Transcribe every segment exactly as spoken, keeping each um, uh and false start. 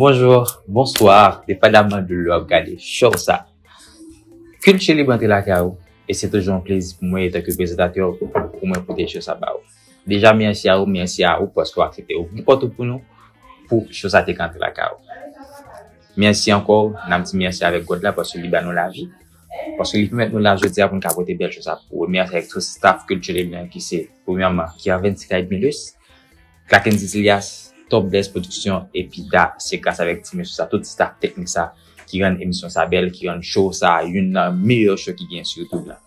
Bonjou, bonswa, depandaman de lè w ap gade show sa. Kilti Lib antre lakay ou, e se toujou yon plezi pou mwen, antanke prezantatè, pou mwen pote show sa ba ou. Deja, mèsi a ou, mèsi a ou paske w aksepte ouvri pòt ou pou nou, pou show sa te ka antre lakay ou. Mèsi ankò, n ap di mèsi avèk God la paske li ba nou lavi. Paske li pèmèt nou la jodi a pou n ka pote bèl show sa pou ou. Mèsi avèk tout staff Kilti Lib lan ki se, premyèman, Kervens Clyde Milus, Clackens Cecilias, Top Bless Production, epi Da, se gras avèk ti mesye sa, tout staff teknik sa, ki rann emisyon sa bèl, ki rann show sa, youn nan meyè show ki gen sou YouTube la.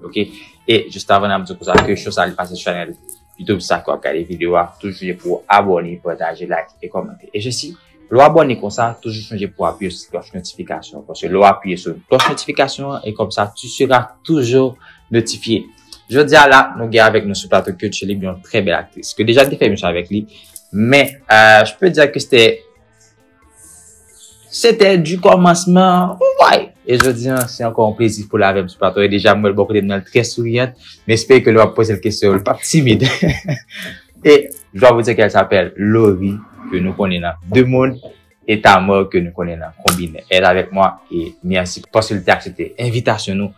Ok? E jis avan n ap di konsa ke show sa li pase sou chanèl YouTube sa ke w ap gade videyo a, toujou sonje pou w abòne, pataje, like e kòmante. E jesi, lè w abòne konsa, toujou sonje pou w apiye sou klòch notifikasyon. Paske lè w apiye sou klòch notifikasyon an, e konsa, tu seras toujours notifié. Jodi a la, nou gen avèk nou sou plato Kilti Lib yon trè bèl aktris. Ke deja m te fè emisyon avèk li. Men, euh, je peux dire que c'était C'était du commencement. Woy! E jodi a, se ankò yon plezi pou l avè m sou plato. E deja, m wè l bò kote m nan, l trè souriant. M espere ke lè w ap poze l kesyon, l p ap timid. E je dois vous dire qu'elle s'appelle Laurie, ke nou konnen nan De Moun, e Tamar, ke nou konnen nan Konbinè. Elle est avec moi, et merci parce que l te aksepte envitasyon nou.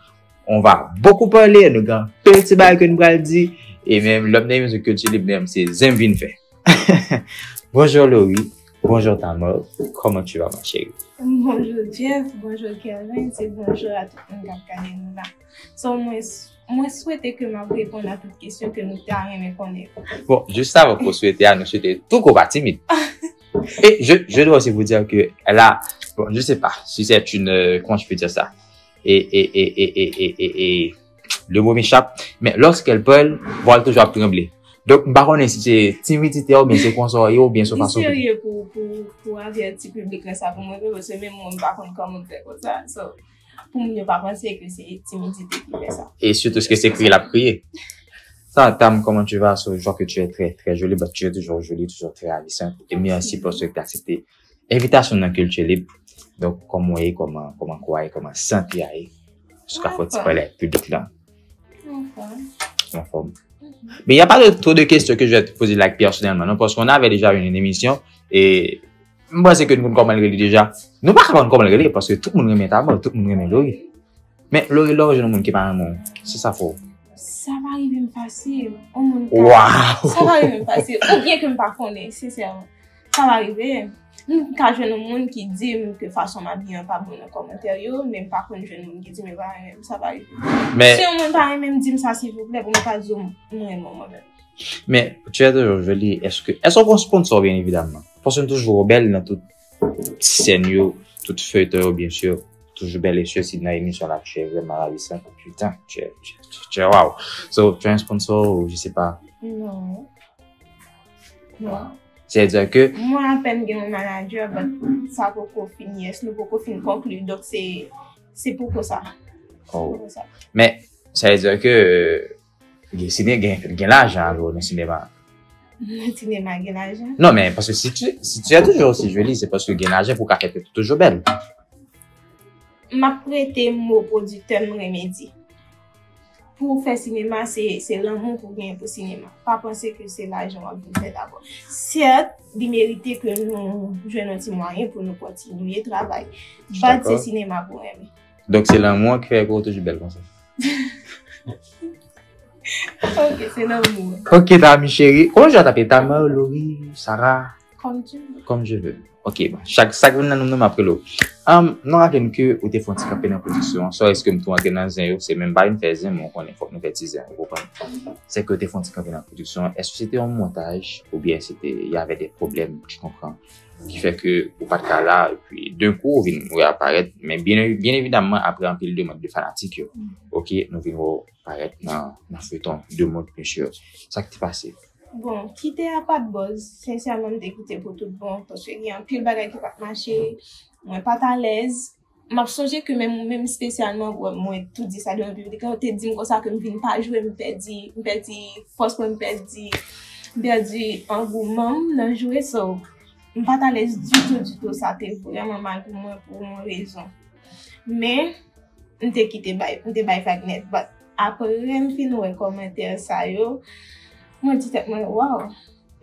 On va beaucoup parler, nou gen anpil ti bagay ke nou pral di. E menm, lè m nan emisyon Kilti Lib, menm se zen m vin fè. Bonjou Laurie, bonjou Tamar, comment tu vas ma chérie? Bonjou Jeff, bonjou Kervens, e bonjou a tout moun k ap gade nou la. So, mwen, mwen swete ke m ap reponn a tout kesyon ke nou ta renmen konnen. Bon, juste avant pou swete a, nou swete tou ko pa timid. Et je, je dois aussi vous dire que là, bon, je sais pas si c'est une, euh, comment je peux dire ça? Et, et, et, et, et, et, et, et, le mot m'échappe, men lòske l pè, vwa l toujou ap tranble. Donk, m pa konnen si se timidite a oubyen se konsa w ye oubyen se yon fason pou... Li serye pou, pou, pou avèti piblik la sa pou mwen, paske menm mwen, m pa konn kòman m fè konsa. So, pou moun yo pa panse ke se timidite ki fè sa. Et surtout, ke se kriye l ap kriye. Ça, Tam, comment tu vas? So, je vois que tu es très, très jolie, but tu es toujours jolie, toujours très ravissante. Et merci pour ce que tu as accepté envitasyon nan Kilti Lib. Donk, kòman w ye, kòman, kòman kò a ye, kòman sante a ye? Èske w ka fè yon ti pale ak piblik la? Anfòm. Anfòm. Mais il y a pas de, trop de questions que je vais te poser, like, personnellement, non? Parce qu'on avait déjà eu une émission, et m panse ke nou konn kòman l rele deja. Nou pa ka konn kòman l rele, paske tout moun renmen Tamar, tout moun renmen Laurie. Men Laurie, lè w jwenn yon moun ki pa renmen w, se sa fè w. Sa pa rive m fasil. Yon moun ka... Wow! Sa pa rive m fasil. Oubyen ke m pa konnen, sensèman. Sa pa rive. M ka jwenn yon moun ki di m ke fason m abiye an pa bon nan kòmantè yo, men m pa konn jwenn moun ki di m yo pa renmen m. Sa pa rive. Men si yon moun pa renmen m, di m sa silvouplè, pou m ka di w m renmen w mwen menm. Men, tu es toujours jolie. Èske, èske w gen yon sponsor, byen evidamman? Paske nou toujou wè w bèl nan tout sèn yo, tout feuilleton yo, bien sûr. Toujours belle et ceci dans l'émission là, tu es vraiment ravissante. Putain, tu es, tu es, tu es, tu es, waouh. So, tu as un sponsor ou je sais pas. Non. Non. C'est-à-dire que... Mwen apèn gen yon manager, but sa poko fin, yes, nou poko fin konkli. Donk, se, se poko sa. Oh. Poko sa. Men, sa vle di ke, euh, gen, sine-, gen, gen lajan alò nan sinema. Nan sinema, gen lajan? Non, men, paske si tu, si tu es toujours aussi jolie, se paske gen lajan pou w ka fè tèt ou toujou bèl. M ap prete mo pwodiktè m renmen di. Pou w fè sinema, se, se lanmou pou w genyen pou sinema. Pa panse ke se lajan w ap vin fè dabò. Sèt, li merite ke nou jwenn yon ti mwayen pou nou kontinye travay. But se sinema pou renmen. Donk, se lanmou an ki fè ke w toujou bèl konsa. Ok, se lanmou an. Ok, Tami cheri. Kòman jan w t aple? Tamar, Laurie, Sarah? Comme tu veux. Comme je veux. Ok, bon. Chak, sa k vin nan non m nan, m ap rele w. Um, nou raple m ke ou te fè yon ti kanpe nan pwodiksyon an. So, èske m tou antre nan zen yo? Se menm pa vin fè zen, men w konnen, fòk nou fè ti zen, ou konprann? Se ke ou te fè yon ti kanpe nan pwodiksyon an. Èske se te yon montaj oubyen se te, y avait des problèmes, tu comprends? Ki fè ke ou pa t ka la, epi d'un coup, ou vin reaparèt. Men byen, byen evidamman, apre anpil demann de fanatik yo, ok, nou vin wè w parèt nan, nan feyton De Moun, mesye. Sa k te pase? Bon, kite a pa t buzz. Sensèman, m te kite pou tout bon, paske gen anpil bagay ki pa t mache. Mwen pa t alèz. M ap sonje ke menm ou menm espesyalman, mwen, mwen tou di sa devan piblik la, ou te di m konsa ke m vin pa jwe, m pèdi, m pèdi fòs mwen, m pèdi, m pèdi angouman m nan jwe. So, m pa t alèz ditou, ditou. Sa te vrèman mal pou mwen, pou yon rezon. Men, m te kite bay, m te bay vag nèt. But apre m fin wè kòmantè sa yo, mwen di tèt mwen, waw,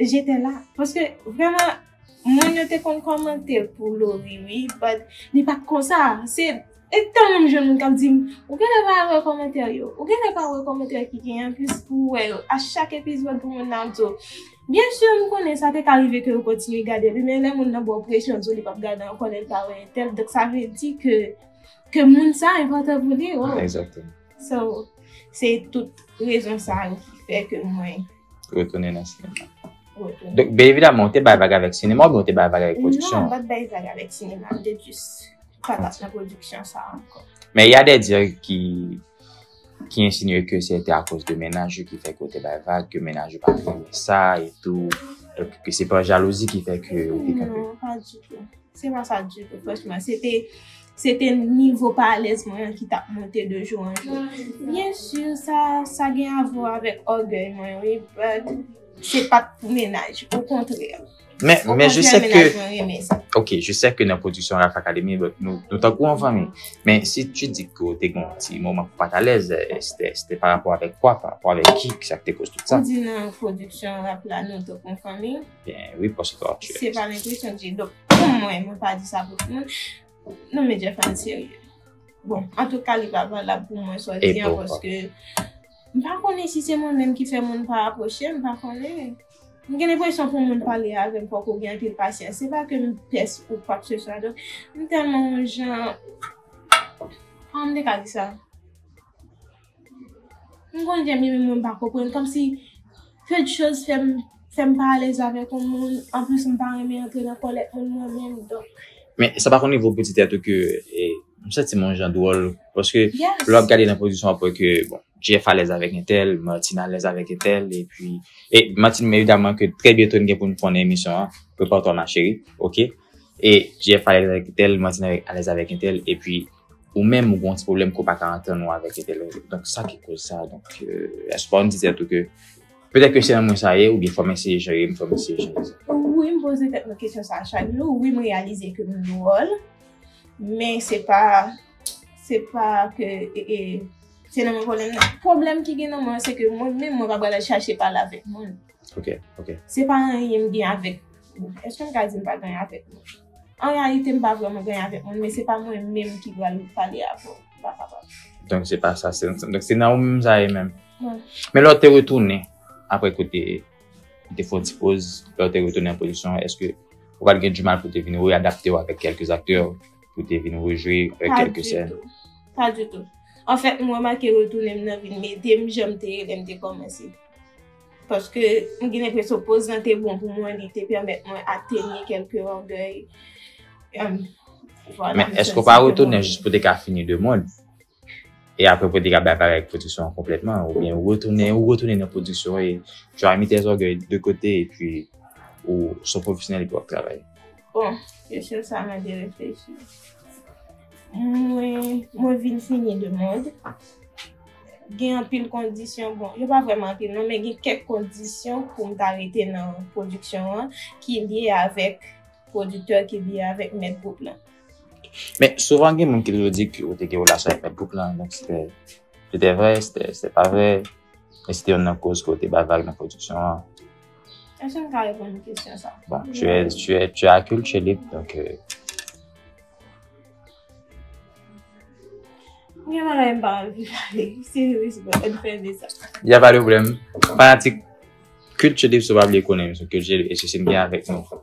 j'étais là. Paske vrèman, Moun yo te konn kòmante pou Lori, wi, but li pa t konsa. Se, e tèlman m jwenn moun k ap di m, "Ou genlè pa wè kòmantè yo, ou genlè pa wè kòmantè ki genyen, plis pou w wè yo." A chak epizòd pou moun nan ap di w, byen si m konnen sa te ka rive ke yo kontinye gade li, men lè moun nan ba w presyon, di w li p ap gade ankò, lè l pa wè entèl. Donk, sa vle di ke, ke moun sa enpòtan pou li, wow. Exactement. So, se tout rezon sa yo ki fè ke mwen retounen nan sinema. Retounen. Donk, byen evidaman, ou te bay vag avèk sinema oubyen ou te bay vag avèk pwodiksyon? Non, m pa t bay vag avèk sinema, m te jis pa t ap nan pwodiksyon sa a ankò. Mais il y a des dires qui, qui insinuent que c'était à cause de mennaj ou ki fè ke ou te bay vag, ke mennaj ou pa t renmen sa e tou. Donk, ke se pa jalouzi ki fè ke ou te kanpe. Non, pa ditou. Se pa sa ditou, franchman. Se te, se te nivo pa alèz mwen an ki t ap monte de jou an jou. Byen si, sa, sa gen avwa avèk ògèy mwen, wi, but se pa t pou mennaj, okontrè. Men, men je sais que, mennaj mwen renmen sa. Ok, je sais que nan pwodiksyon Ralph Academy, but nou, nou tankou an fanmi. Men si tu dis que ou te gen yon ti moman pou pa t alèz, eh, c'était, c'était par rapport avec quoi? Par rapport avec qui? Ki sa ki te koz tout sa? Ou di nan pwodiksyon rap la, nou tankou an fanmi? Byen, wi, paske ou aktyè. Se pa lenpresyon ke m gen. Donk, pou mwen, mwen pa di sa pou tout moun. Non, men Jeff an serye. Bon, antouka, li pa valab pou mwen, swadizan, paske m pa konnen si se mwen menm ki fè moun pa apwoche, m pa konnen. M gen lenpresyon pou moun pale avè m, fòk ou gen anpil pasyans. Se pa ke m pès ou kwakeseswa. Donk, m tèlman yon jan, kòman m te ka di sa? M konn jan m ye, men mwen m pa konprann. Kòmsi, fè de choz fè m, fè m pa alèz avèk yon moun. Anplis, m pa renmen antre nan kòlèt moun mwen menm. Donk, men sa pa konn rive w pou di tèt ou ke, e, m santi m yon jan dwòl. Paske lè w ap gade nan pwodiksyon, w ap wè ke, bon, Jeff alèz avèk entèl, Martine alèz avèk entèl, epi, e Martine, evidaman, ke trè byento n gen pou n fè yon emisyon an, Prépare-toi ma chérie, ok? E Jeff alèz avèk entèl, Martine alèz avèk entèl, epi ou menm ou gen yon ti pwoblèm ke w pa ka antann ou avèk entèl. Donk, sa ki koz sa. Donk, euh, èske w pa konn di tèt ou ke petèt ke se nan mwen sa ye, oubyen fò m eseye jere m, fò m eseye jere sa? Wi, m poze tèt mwen kesyon sa a chak jou. Wi, m reyalize ke m dwòl, men se pa, se pa ke, e, e, se nan mwen pwoblèm nan. Pwoblèm ki gen nan mwen, se ke mwen menm, mwen pa pral al chache pale avèk moun. Ok, ok. Se pa anyen m gen avèk ou. Èske m ka di m pa gen anyen avèk moun? An reyalite, m pa vrèman gen anyen avèk moun, men se pa mwen menm ki pral pale avè w. M pa kapab. Donk, se pa sa. Se, donk, se nan ou menm sa ye menm. Wi. Men lè w te retounen, apre ke w te, te fè yon ti poz, lè w te retounen an pwodiksyon, èske ou pa t gen dimal pou w te vin reyadapte w avèk kèlke aktè, pou w te vin rejwe avèk kèlke sèn? Pa ditou. Pa ditou. Anfèt, m remake retounen m nan vin ede m jan m te ye lè m te kòmanse. Paske m gen lenpresyon poz lan te bon pou mwen, li te pèmèt mwen atenye kèlke ògèy. Em, vwala. Men èske w pa retounen jis pou te ka fini de mond? E apre pou te ka bay bagay pwodiksyon an konplètman, oubyen ou retounen, ou retounen nan pwodiksyon e tu as mis tes orgueils de côté epi ou se yon pwofesyonèl epi w ap travay? Bon, kesyon sa mande reflechi. Mwen, mwen vin fini de mond. Gen anpil kondisyon, bon, yo pa vrèman anpil non, men gen kèk kondisyon pou m ta rete nan pwodiksyon an ki lye avèk pwodiktè, ki lye avèk mèt gwoup lan. Men souvan gen moun ki toujou di ke ou te gen relasyon avèk mèt gwoup lan, donk se te, se te vre, se te, se te pa vre, e se te youn nan koz ke ou te bay vag nan pwodiksyon an. Èske m ka reponn kesyon sa? Bon, tu es, tu es, tu es à culture libre, donc, euh, Gen bagay m pa anvi pale. Seriously, ann fèmen sa. Y a pas de problème. Fanatik Culture Libre, si w pa bliye konnen, se Culture Libre, e se sèn gen avèk nou.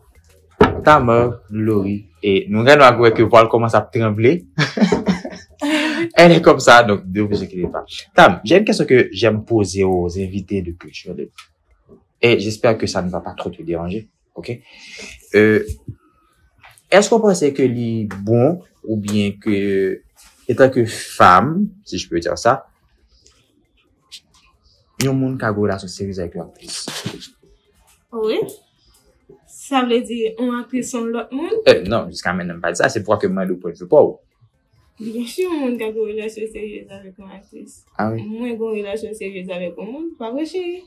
Tamar, Lori, e nou gen dwa wè ke vwa l kòmanse ap tranble. Elle est comme ça, donc ne vous inquiétez pas. Tam, j'ai une question que j'aime poser aux invités de Culture Libre. Et j'espère que ça ne va pas trop te déranger. Ok? Euh, est-ce que vous pensez que li bon ou bien que, en tant que femme, si je peux dire ça, yon moun ka gen relasyon seryez avèk yon aktris? Wi. Sa vle di yon aktris se yon lòt moun? Eh, non, jiska mentnan m pa di sa, se poukwa ke m mande w pwennvi pa w. Byen si, yon moun ka gen relasyon seryez avèk yon aktris. Ah wi. Mwen gen relasyon seryez avèk yon moun, pa vre, cheri?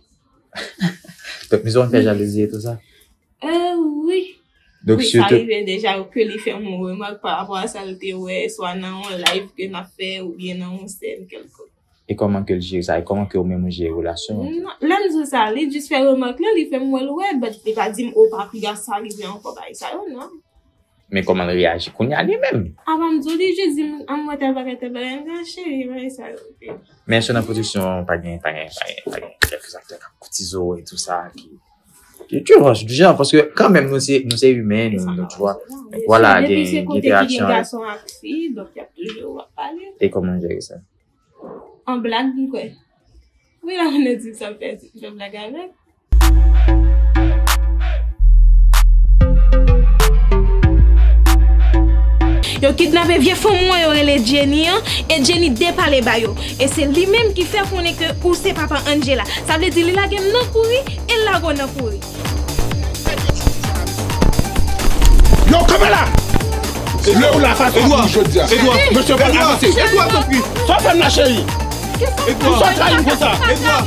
Donk, misye konn fè jalouzi e tou sa? Eh, wi. Donk, wi, sa rive deja ke li fè m yon remak pa rapò a sa l te wè, swa nan yon live ke n ap fè, oubyen nan yon sèn kèlkonk. E kòman ke l jere sa? E kòman ke ou menm ou jere relasyon an? Non, lè m di w sa, li jis fè remak lan, li fè m wè l wè, but li pa di m, "O, pa piga sa rive ankò," bagay sa yo, non. Men kòman l reyaji kounye a li menm? Apa m di w, li jis di m, "An, m wè tèl bagay, tèl bagay," m di, "A, cheri, bagay sa yo, oke." Men èske nan pwodiksyon an, pa gen, pa gen, pa gen, pa gen kèlke aktè k ap koutize w e tou sa ki, ki, tu vois, du genre, paske kanmenm nou se, nou se imen, nou, nou, tu vois. Donk, vwala, gen, gen entèraksyon. Depi se kote ki gen gason ak fi, donk y ap toujou ap pale. E kòman w jere sa? An blag, m kwè. Wi, la, moun nan di m sa m fè, m fè blag avèk. Yo kidnape vye fanm mwen yo rele Jenny an, e Jenny depale ba yo. E se li menm ki fè konnen ke ou se papa Angela. Sa vle di li lage m nan kouri, e l lage w nan kouri. Yo, kanpe la! Lè w la fason pou jodi a. Edouard! Mesye, bon, avanse. Edouard, tanpri. Sa w fè m la, cheri? Edouard! Poukisa w trayi m konsa? Edouard!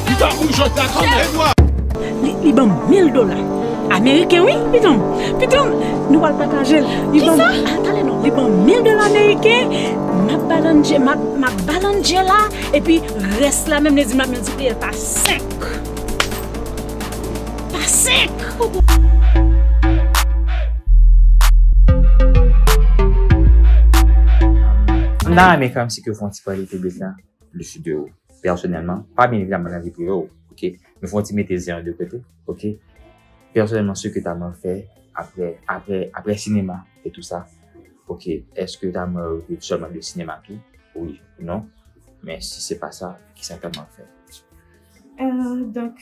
Li tankou jodi a kanmenm. Li, li ban m mil dola. Ameriken, wi, pitanm. Pitanm, nou pral pataje l. Li ban m, ah, tale non. Li ban m mil dola ameriken. M ap ba l Angela, m ap, m ap ba l Angela. Epi rès la menm, li di m l ap miltipliye l pa senk. Pa senk! M ta renmen kòmsi ke w fè yon ti pale piblik la, le sud de ou, pèsonèlman. Pa byen evidaman nan vi prive w, oke? Men fè yon ti mete zen an de kote, oke? Pèsonèlman, ce que ta renmen fè apre, apre, apre sinema e tou sa, oke? Èske ta renmen viv sèlman de sinema tou? Wi, non? Men si se pa sa, kisa ta renmen fè? Euh, donk,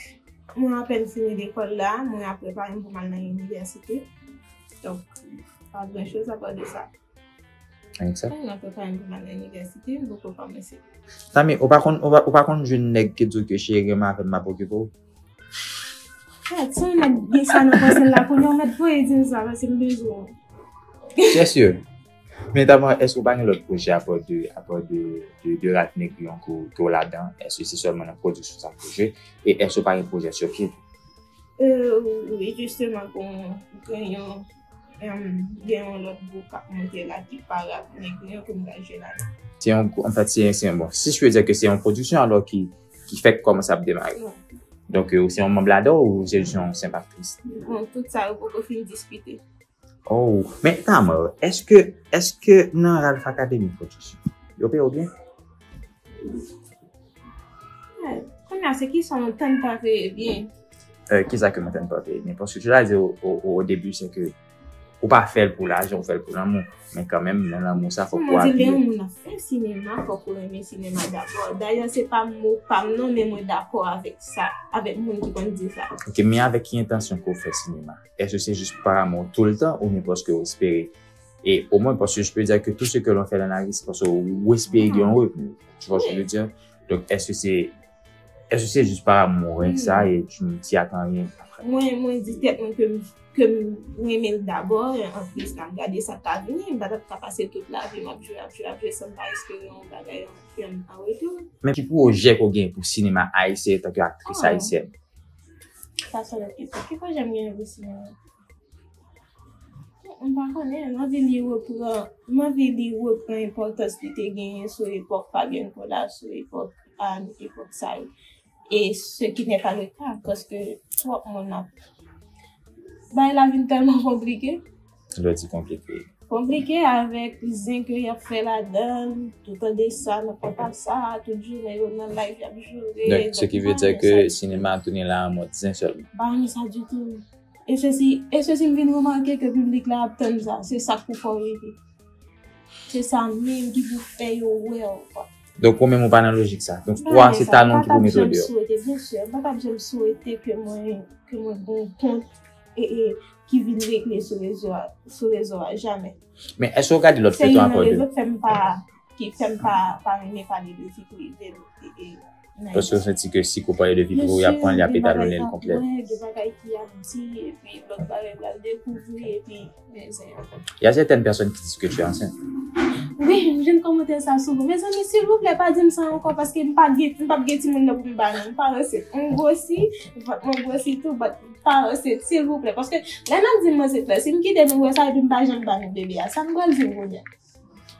mwen apèn fini lekòl la, mwen ap prepare m pou m al nan inivèsite. Donk, pa gran choz apa de sa. Annik sa? Mwen ap prepare m pou m al nan inivèsite, m poko kòmanse. Tami, ou pa konn, ou pa, ou pa konn jwenn nèg ki di w ke cheri renmen avè m, m ap okipe w? Gad, si yon nèg gen sa nan panse l la, kounye a w mèt voye di m sa, paske m bezwen w. Sèsyè. Men Tamara, èske w pa gen lòt pwojè apa de, apa de, de, de Ralph Negrion ke w, ke w ladan? Èske se sèlman nan pwodiksyon sa w pwojè? E èske w pa gen pwojè sou pye? Euh, wi, jisteman, gen, gen yon, em, gen yon lòt gwoup k ap monte la ki pa Ralph Negrion ke m pral jwe ladan. Se yon gwoup, anfèt, se, se, bon, si je peux dire que se yon pwodiksyon alò ki, ki fèk kòmanse ap demare. Wi. Donk, euh, ou se yon manm ladan ou se jis yon senp aktris? Bon, tout sa yo poko fin diskite. Oh, men Tamara, èske, èske nan Ralph Academy Production, yo peye w byen? Eh, kounye a, se kesyon tann pa peye byen. Euh, kisa ke mwen tann pa peye byen? Paske tu l'as dit au, au, au début, c'est que ou pa fè l pou lajan, ou fè l pou lanmou. Men kanmenm, nan lanmou sa, fòk ou apiye. Mwen di, lè yon moun ap fè sinema, fòk ou renmen sinema dabò. Dayè, se pa mo pa m non, men mwen dakò avèk sa, avèk moun ki konn di sa. Ok, men avèk ki entansyon ke w fè sinema? Èske se jis pa amou toultan oubyen paske w espere? E omwen, paske je peux dire que tout ce que l'on fait dans la vie, c'est parce que ou espere gen yon revni. Tu vois ce que je veux dire? Donk, èske se, èske se jis pa amou, renk sa, e tu, tu attends rien après? Mwen, mwen di tèt mwen ke m, ke m renmen l dabò, e anplis, n ap gade sa k ka vini. M pa t ap ka pase tout lavi m ap jwe, ap jwe, ap jwe, san m pa espere yon bagay an, an retou. Men ki pwojè ke w gen pou sinema ayisyen antanke aktris ayisyèn? Sa se lòt kesyon. Ki pwojè m genyen pou sinema? M pa konnen, m anvi li repran, m anvi li repran enpòtans li te genyen sou epòk Fabienne Colas, sou epòk Anne, epòk sa yo. E ce qui n'est pas le cas, paske twòp moun ap, bagay la vin tèlman konplike. Lè w di konplike. Konplike avèk zen ke y ap fè ladan l, tout an de sa, nan konpa sa, tout jounen yo nan live y ap joure. Donk, ce qui veut dire que sinema a tounen la an mòd zen sèlman. M pa renmen sa ditou. E se si, e se si m vin remake ke piblik la ap tann sa, se sa k pou fè w rete. Se sa menm ki pou fè yo wè w, kwa. Donk, ou menm ou pa nan lojik sa. Donk, ou a se talan ki pou mete w deyò. M pa t ap janm swete, byen si, m pa t ap janm swete ke mwen, ke mwen gen yon kont, e, e, ki vin regle sou rezo a, sou rezo a, jamè. Men èske w gade lòt feyton apa de? Se youn nan rezon k fè m pa, ki fè m pa, pa renmen pale de vi prive m, e, e, nan. Paske w santi ke si ke w pale de vi prive w, y ap pran l, y ap etalone l konplè. Gen bagay ki ap di, epi lòt bagay pral dekouvri, epi, men se. Il y a certaines personnes qui disent que tu es enceinte. Wi, m jwenn kòmantè sa souvan. Mezanmi, silvouplè, pa di m sa ankò, paske m pa gen, m p ap gen timoun nan pou m ba non. M pa ansent. M gwosi, vant mwen gwosi tou, but m pa ansent, silvouplè. Paske lè n ap di m ansent la, si m kite nou wè sa, epi m pa janm ba nou bebe a, sa m pral di nou kounye a?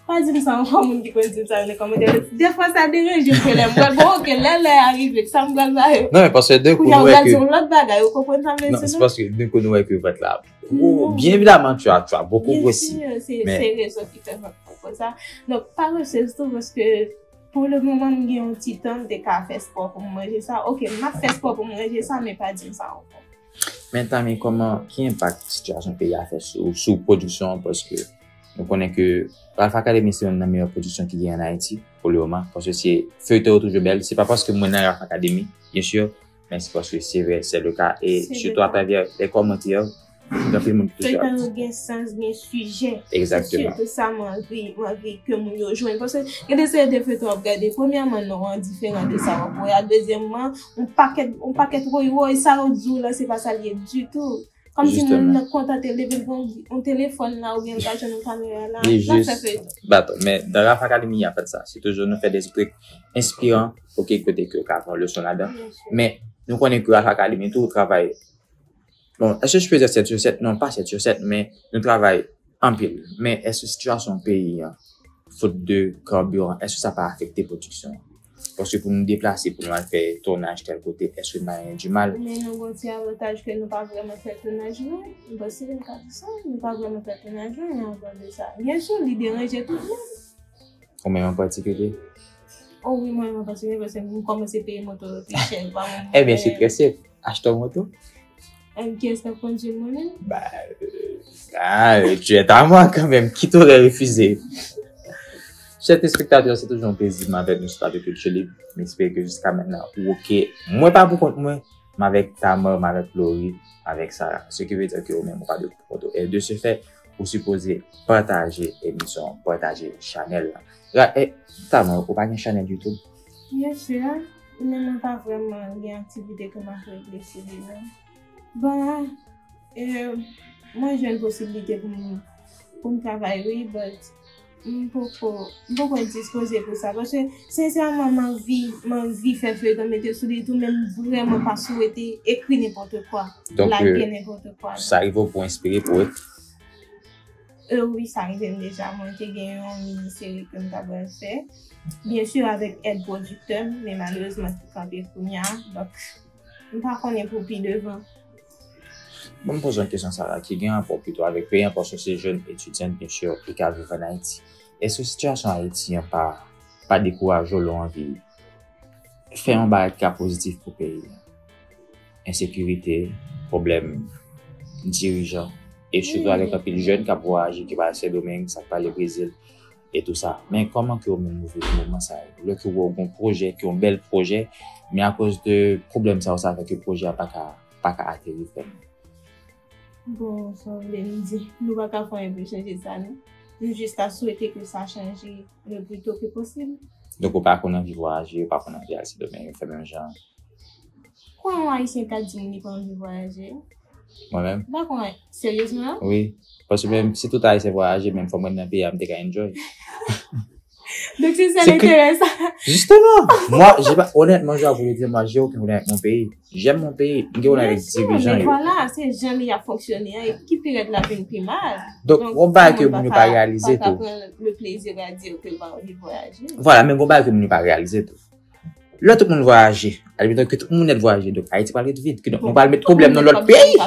Pa di m sa ankò, moun ki konn di m sa yo nan kòmantè. Defwa sa deranje m, ke lè m wè, bon, oke, lè lè a rive, sa m pral ba yo. Non, men paske de kou Kounye a nou ou wè pral ke di yon lòt bagay, ou konprann sa m vle non, di se la? Paske de kou nou wè ke vant la gwo. Non. Byen evidaman, tu as, tu as beaucoup Byen grossi. si, se Men- se rezon ki fè vant mwen konsa. Donk, pa resez tou, paske pou le moman, m gen yon ti tan, m te ka fè spò pou m manje sa. Oke, m ap fè spò pou m manje sa, men pa di m sa ankò. Men Tami, kòman, ki enpak sitiyasyon peyi a fè sou, sou pwodiksyon an? Paske nou konnen ke Ralph Academy se youn nan meyè pwodiksyon ki genyen an Ayiti pou le moman. Paske se feyton yo toujou bèl. Se pa paske mwen nan Ralph Academy, byen si, men se paske se vre, se le ka. E Se sitou le ka. Atravè le kòmantè, gen anpil moun ki toujou Feyton yo ap gen sans, gen sijè. Exactement. Se sitou sa mwen anvi, mwen anvi ke moun yo jwenn. Paske gen de seri de feyton w ap gade, premyèman, non an diferan de sa w ap wè a. Dezyèmman, yon pakèt, yon pakèt woy woy, sa yo di w lan, se pa sa l ye ditou. Kòmsi moun Justement. Nan kontante leve l pran yon telefòn la, oubyen l ka jwenn yon kamera la, Li l ap fè jis feyton. Baton. Men nan Ralph Academy, y a pas de sa. Se toujou nou fè de trik enspiran, oke, kote ke yo ka pran leson ladan. Byen si. Men nou konnen ke Ralph Academy tou travay. Bon, est-ce que je peux dire sept sur sept? Non, pa sept sur sept, men nou travay anpil. Men èske sitiyasyon peyi an, faute de carburant, èske sa pa afekte pwodiksyon an? Paske pou nou deplase, pou nou al fè tounaj tèl kote, èske n pa gen di mal? Men nou gen yon ti avantaj ke nou pa vrèman fè tounaj vre. M panse m ka di sa, nou pa vrèman fè tounaj vre, men anplis de sa. Byen si, li deranje tout moun. Ou menm an patikilye? O wi, mwen menm an patikilye, paske m kòmanse peye moto yo pi chè, pa mwen. Ebyen, se trè senp. Achte yon moto. Kiyès k ap kondui l, mwen menm? Bah, euh, ah, euh, tu es à moi quand même. Qui t'aurait refusé? Chè telespektatè, se toujou yon plezi m avèk nou sou Plato Kilti Lib. M espere ke jiska mentnan ou oke. Mwen pa pou kont mwen, m avèk Tamar, m avèk Lori, avèk Sarah. Ce qui veut dire que ou menm ou pa de pou kont ou. E de ce fait, ou sipoze pataje emisyon, pataje chanèl la. Ra- eh, Tamar, ou pa gen chanèl YouTube? Byen si, men mwen pa vrèman gen aktivite ke m ap regle sou li, non. Bon, e, mwen jwenn posiblite pou m, pou m travay, wi, but m poko, m poko dispoze pou sa. Paske, sensèman, m anvi, m anvi fè feyton mete sou li tou, men m vrèman pa swete ekri nenpòt kwa, Donk, lage euh, nenpòt kwa. Sa rive w pou enspire pou ekri? E wi, sa rive m deja. Mwen te gen yon mini seri ke m ta pral fè. Byen si, avèk èd pwodiktè m, men malerezman ki kanpe kounye a. Donk, m pa konnen pou pi devan. Bon, m poze yon kesyon sa la ki gen rapò pito avèk peyi an, paske se jèn etidyan, byen si, ki ka viv ann Ayiti. Èske sitiyasyon Ayiti an pa, pa dekouraje w lè w anvi fè yon bagay ki ka pozitif pou peyi a? Ensekirite, pwoblèm dirijan, e sitou avèk anpil jèn k ap vwayaje, ki pral Sendomeng, sa k pral Brezil, e tou sa. Men kòman ke ou menm ou viv moman sa yo? Lè ke ou wè ou gen yon pwojè, ki yon bèl pwojè, men akoz de pwoblèm sa yo, sa fè ke pwojè a pa ka, pa ka ateri vrèman. Bon, sa w vle m di, nou pa ka fè anyen pou chanje sa, non. Nou jis ta swete ke sa chanje le plus tôt que possible. Donk, ou pa konn anvi vwayaje, ou pa konn anvi al Sendomeng, fè menm jan. Kwa yon Ayisyen ka di m li pa anvi vwayaje? Mwen menm? M pa konn, seryezman? Wi. Paske menm si tout Ayisyen vwayaje, menm fò mwen nan peyi a, m te ka enjoy. Donk, se sèl Se ke- enterè sa. Justement, moi, j'ai pas, honnêtement, je vais vous le dire, moi, j'ai aucun problème avec mon pays. J'aime mon pays. M gen yon avèk dirijan yo. Voilà, se jan li ap fonksyone an, e ki pi rèd la vin pi mal. Donk, yon bagay ke moun yo pa reyalize tou. Pran le plaisir à dire que l pa anvi vwayaje. Voilà, men yon bagay ke moun yo pa reyalize tou. Lè tout moun vwayaje, admeton ke tout moun nèt vwayaje, donk Ayiti pral ret vid. Kidonk, nou pral met pwoblèm nan lòt peyi.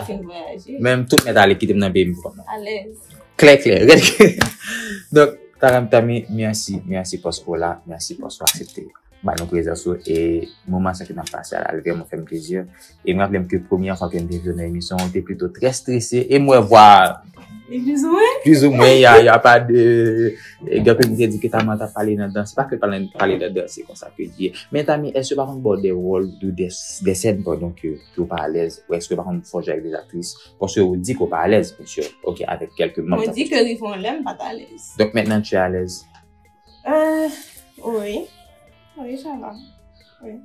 Menm tout nèt ale kite m nan peyi m pou kòm nan. Alèz. Klè, klè. Donk, Tami, Tami, mèsi, mèsi paske w la, mèsi paske w aksepte ba nou prezans ou e moman sa ke n ap pase a la, li vrèman fè m plezi. E m raple m ke premyè fwa ke m te vin nan emisyon, ou te plito trè strese, e m wè vwa E plizoumwen? Plizoumwen, y a, y a pa de, gen anpil moun ki di ke Tami t ap pale nan danse, se pa ke pale, pale nan danse konsa ke li ye. Men Tami, èske yo pa konn ba w de wòl ou de, de sèn pandan ke, ke w pa alèz, ou èske yo pa konn fè w jwe avèk de aktris? Paske ou di ke w pa alèz, byen si, oke, avèk kèlke manm. Mwen di ke rive yon lè m pa t alèz. Donk, mentnan, tu es à l'aise? Euh, wi. Wi, sa va. Wi.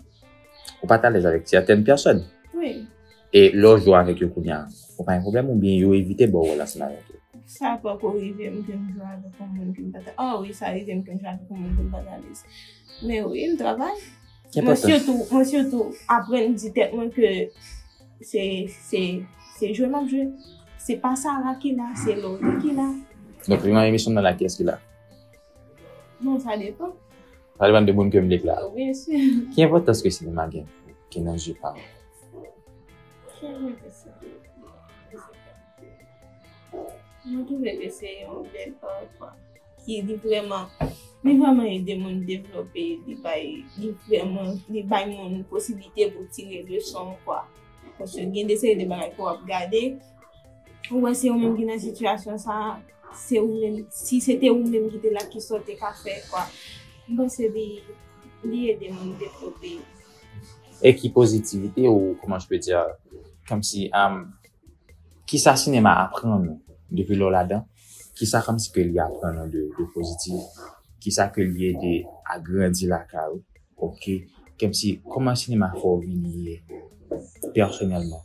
Ou pa t alèz avèk sètèn pèsòn? Wi. E lè w jwe avèk yo kounye a, ou pa gen pwoblèm oubyen yo evite ba w wòl ansanm avèk yo? Sa poko rive m ke m jwe avèk yon moun ke m pa t, oh wi, sa rive m ke m jwe avèk yon moun ke m pa t alèz. Men wi, m travay. Ki Mwen enpòtan. Sitou, mwen sitou aprann di tèt mwen ke se, se, se jwe m ap jwe. Se pa Sarah ki la, se Lori ki la. Donk, nan emisyon nan la, kiyès ki la? Non, sa depann. Sa depann de moun ke m deklare. Byen si. Ki enpòtans ke sinema gen, gen nan zye pa w? Ki enpòtans? Mwen twouve ke se yon bèl art, kwa. Ki li vrèman, li vrèman ede moun devlope, li bay, li vrèman, li bay moun posiblite pou tire leson, kwa. Paske gen de seri de bagay ke w ap gade, ou wè se ou menm ki nan sitiyasyon sa, se ou menm, si se te ou menm ki te la, kisa w te ka fè, kwa. M panse li, li ede moun devlope. E ki pozitivite ou, comment je peux dire, comme si, um, kisa sinema aprann ou depi lè w ladan? Kisa kòmsi ke li aprann ou de, de pozitif? Kisa ke li ede a grandi lakay ou? Ok. Kòmsi, kòman sinema fè w vin ye pèsonèlman?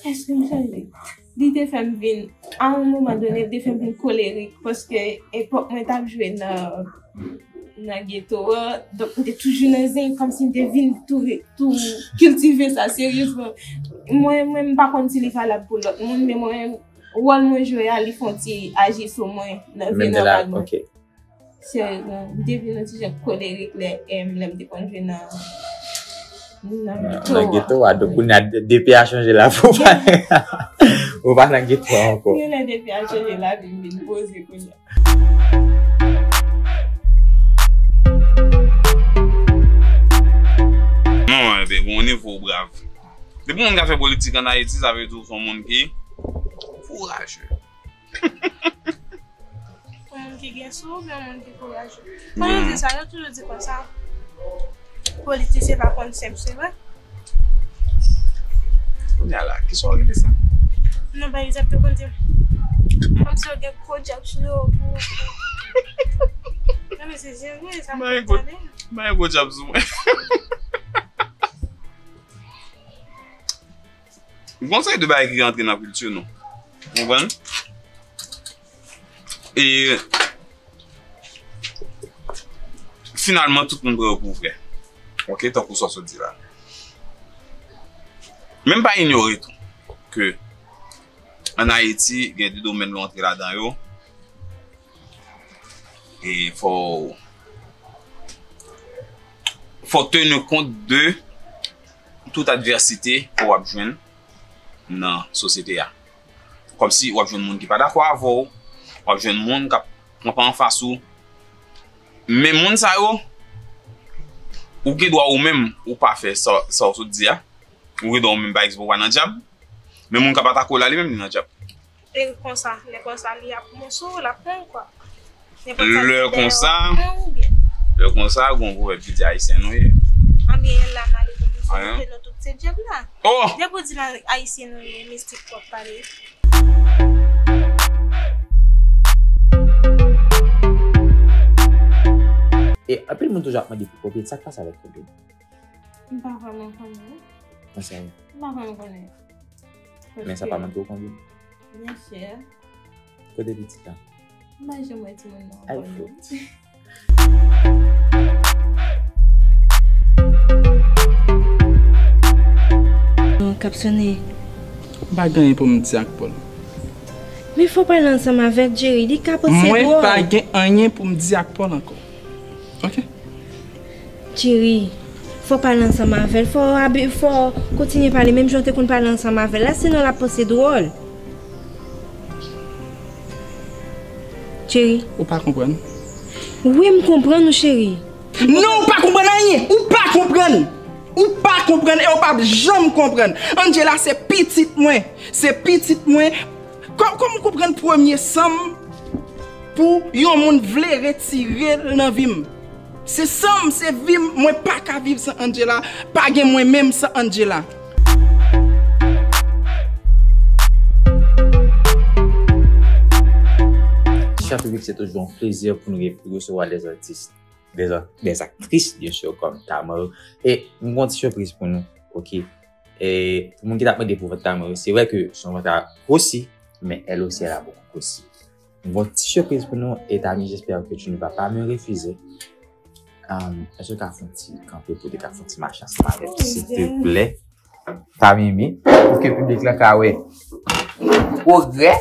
Èske m chanje? Li te fè m vin, a yon moman done, li te fè m vin kolerik, paske epòk mwen t ap jwe nan nan geto a, donk m te toujou nan zen, kòmsi m te vin tou, tou kiltive sa seryezman. Mwen, mwen, m pa konn si li valab pou lòt moun, men mwen, wòl mwen jwe a, li fè yon ti aji sou mwen nan vi nòmal mwen. Seryezman, m te vin yon ti jan kolerik lè, em, lè m te konn jwe nan, nan geto a. Nan geto a, donk kounye a, de, depi a chanje la, fò pa, fò pa nan geto a ankò. Kounye a depi a chanje la, vin, vin poze kounye a. Non, enben, gon nivo w brav. Depi yon moun ka fè politik ann Ayiti, sa vle di w se yon moun ki kouraje. Yon moun ki gen sou, oubyen yon moun ki kouraje. Kòman yo di sa? Yo toujou di konsa. Politisyen pa konn senp, se vre? Kounye a la, kisa w rele sa? Non, pa egzakteman, te kòmsi yo gen gwo djab sou yo pou. Non, men se serye, sa m konn tande. M pa gen gwo djab sou mwen. Gon seri de bagay ki rantre nan kilti nou. Ou konprann? E finalman, tout moun pran yo pou vrè. Ok, tankou sa w sot di la. Men m pa inyore tou ke ann Ayiti, gen de domèn nou antre ladan yo. E fò, fò teni kont de tout advèsite ke w ap jwenn nan sosyete a. Kòmsi w ap jwenn moun ki pa dakò avè w, w ap jwenn moun k ap kanpe anfas ou. Men moun sa yo, ou gen dwa ou menm, ou pa fè sa, sa w sot di a. Ou gen dwa ou menm, pa egzanp, ou pa nan djab. Men moun k ap atake w la, li menm, li nan djab. E konsa, lè konsa, li ap bon sou ou, l ap pran w, kwa. Lè konsa, lè konsa, gon pwovèb ki di ayisyen nou ye. Anben, la male pou misye, nou tout se djab la. Oh! Depi w di la ayisyen nou ye, mistik w ap pale. E anpil moun toujou ap mande pou Kobe, sa k pase avèk Kobe? M pa vrèman konnen. Nan serye? M pa vrèman konnen. Men sa pa manke w konbyen? Byen sè. Kote pitit la? M pa janm wè timoun nan ankò, non. Ay, fout. Non, k ap sone. M pa gen anyen pou m di ak Paul. Men fò w pale ansanm avè l, Jerry, li ka panse dwòl. Mwen pa gen anyen pou m di ak Paul ankò. Ok. Jerry, fò w pale ansanm avè l, fò w abi-, fò w kontinye pale menm jan w te konn pale ansanm avè l la, sinon l ap panse dwòl. Jerry. Ou pa konprann? Wi, m konprann ou, cheri. Non, ou pa konprann anyen. Ou pa konprann. Ou pa konprann e ou p ap janm konprann. Angela se pitit mwen. Se pitit mwen. Kò-, kòman w konprann premye san m pou yon moun vle retire l nan vi m? Se san m, se vi m, mwen pa ka viv san Angela, pa gen mwen menm san Angela. Chè piblik, se toujou yon plezi pou nou re-, resevwa dè atis, dè, dè aktris, byen si, kòm Tamar. E m gon ti sipriz pou nou, ok? E pou moun ki t ap mande pou vant Tamar, se vre ke son vant la gwosi, men elle aussi, elle a beaucoup grossi. M gon ti sipriz pou nou, et ami, j'espère que tu ne vas pas me refuser. Um, èske w ka fè yon ti kanpe pou w te ka fè yon ti mache ansanm avè m, silvouplè? Pa mimi, pou ke piblik la ka wè pwogrè.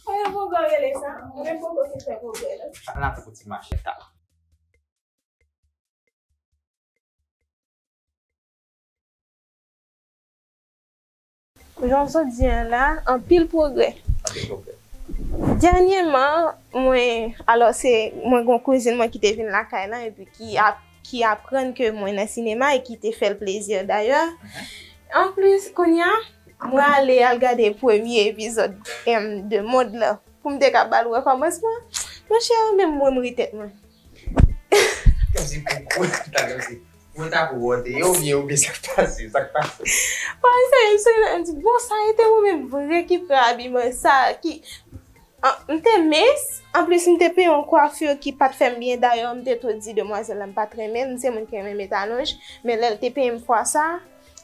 Kòman pwogrè rele sa? Mwen menm poko fin fè pwogrè, non. Sa la tankou ti mache ta. Jan w sot di an la, anpil pwogrè. Anpil pwogrè. Dènyèman, mwen, alò se, mwen gon kouzin mwen ki te vin lakay lan epi ki ap, ki aprann ke mwen nan sinema e ki te fè l plezi dayè. Anplis, kounye a, mwen ale al gade premye epizòd, em, de Mond lan pou m te ka ba l wè kòmansman. Monchè, menm mwen m ri tèt mwen. Kòmsi pou, pou, ta kòmsi, pou ta pou wòte yo, oubyen, oubyen sa k pase, sa k pase. Bon, se, se, m di, bon, sa rete mwen menm vre ki pran abiman sa, ki, an, m te mens, anplis m te peye yon kwafi ki pa t fè m byen, dayè m te tou di demwazèl la m pa t renmen l, m se moun ki renmen met alonj, men lè l te peye m fwa sa,